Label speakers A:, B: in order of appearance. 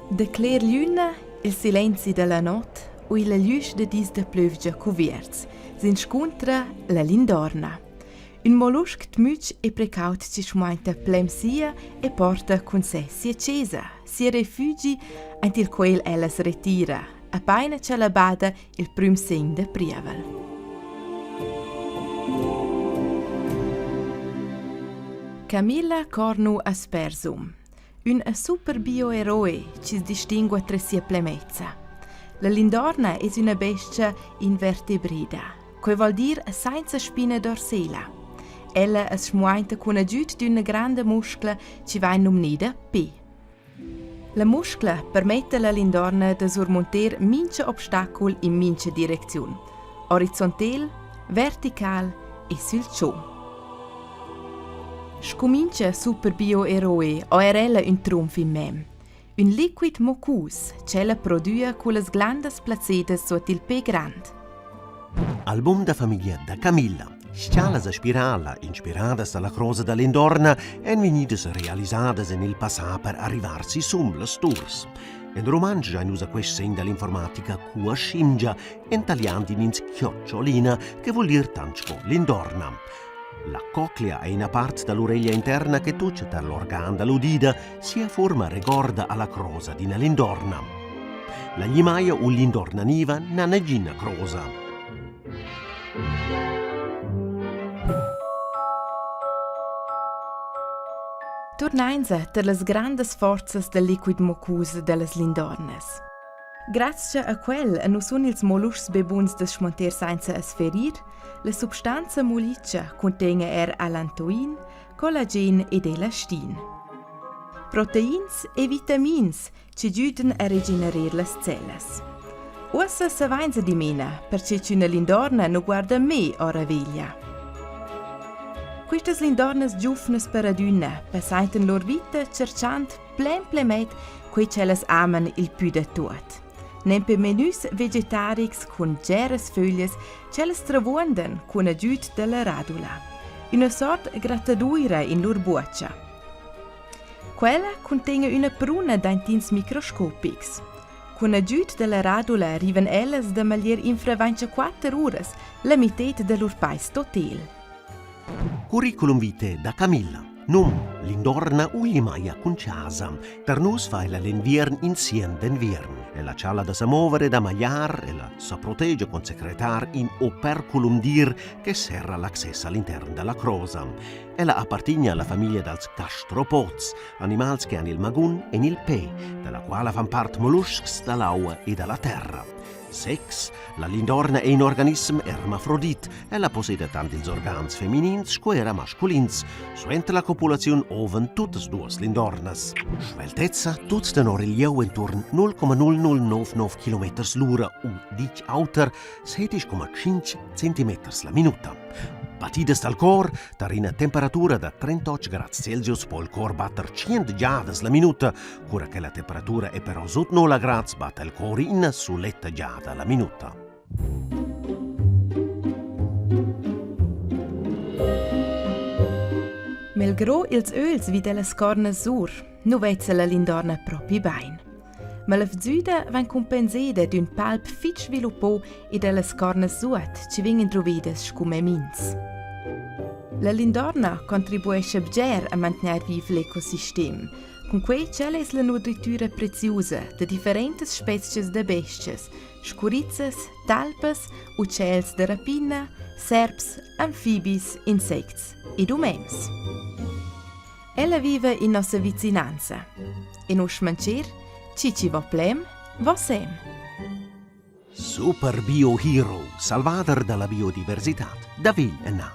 A: Da cler lüna, il silenzi da la not u illa glüsch da dis da plövgia cuvierts, s'inscuntra la lindorna. Ün mollusc tmüch e precaut chi schmuainta plem sia e porta cun se sia chesa, sia refügi, aint il quêl ella as retira, apaina ch'ella bada il prüm segn da prievel. Camilla Cornu Aspersum Ün super bioeroe chi's distingua tres sia plemezza. La lindorna es üna bes-cha invertebreda, quai voul dir sainza spina dorsela. Ella as schmuainta cun agüd d'üna granda muscla chi vain nomneda P. La muscla permetta alla lindorna da surmunter mincha obstacul in mincha direcziun, orizontel, vertical e sül cho. Scu mincha super bioeroe ho eir ella ün trumf in mem. Ün liquid mucus ch'ella prodüa cullas glandas plazzedas suot il pe grand.
B: Album da famiglia da Camilla. Schalas a spirala, inspiradas dalla crosa da Lindorna, èn vegnidas realisadas en il passà per arrivar sisum las turs. En rumantsch giain nus a quest segn da l'informatica cua schimgia, en talian din ins chiocciolina, che vul dir tant sco lindorna. La coclea è ina part da l'ureglia interna che tutga tar l'organ da l'udida, sia furma regorda a la crosa d'ina lindorna. La glimaia u lindorna niva n'ha nagina crosa.
A: Turnainsa tar las grandas forzas dal liquid mucus da las lindornas. Grazcha a quel nu sun ils molluscs be buns da schmonter sainza as ferir, la substanza mulitscha cuntegna eir allantoin, collagen ed elastin. Proteins e vitamins chi güdan a regenerer las cellas. Uossa savainsa dimena, perche ch'üna lindorna nu guarda mê ora veglia. Quistas lindornas giuvnas per adüna passaintan lur vita tscherchand Plein plemet quei ch'ellas aman il pü da tuot. Nempe menüs vegetarics cun bgeras föglias ch'ellas travuondan cun agüd da la radula. Üna sort grattaduira in lur buocha. Quella cuntegna üna pruna daintins microscopics. Cun agüd da la radula rivan ellas da maglier infra 24 uras la mited da lur pais d'hotel.
B: Curriculum vitae da Camilla. Num, lindorna u limaia cun chasa. Per nus fa ella l'inviern insien d'enviern. Ella chala da sa mover e da magliar, ella sa protegia cun secretar in operculum dir che serra l'access all'intern da la crosa. Ella appartigna alla famiglia dals gastropods, animals che han il magun en il pe, dalla quala fan part molluscs dall'aua e dalla terra. Sex, la lindorna è in organism ermafrodit. Ella posseda tant ils organs feminins sco era masculins. Suenter la copulaziun ovan tuttas duas lindornas. Sveltezza tut tenor il lieu enturn 0,0099 km l'ura u ditg auter 16,5 cm la minuta. Battidas dal cor tar ina temperatura da 38 grads Celsius po il cor batter 100 giadas la minuta, Cura che la temperatura è però sut nulla grads, batta il cor ina suletta giada la minuta.
A: Melgrò ils öls vi dellas cornas sur, nu vezza la lindorna propi bain. Ma la vzüda vain cumpenseda d'ün palp fich sviluppo e dellas cornas suot chi vegnan druvedas scu memins. La lindorna contribuescha bger a mantgnair viv l'ecosistem, Cunquei ch'ella es la nudritüra preziusa da differentas spezchas da bes-chas, scurizzas, talpas, utschels da rapina, serps, amfibis, insects ed umens. Ella viva in nossa vicinanza. E nu schmancher, chi chi vo plem, vo sem.
B: Super Bio Hero, salvader da la biodiversitad, da vegl ennà.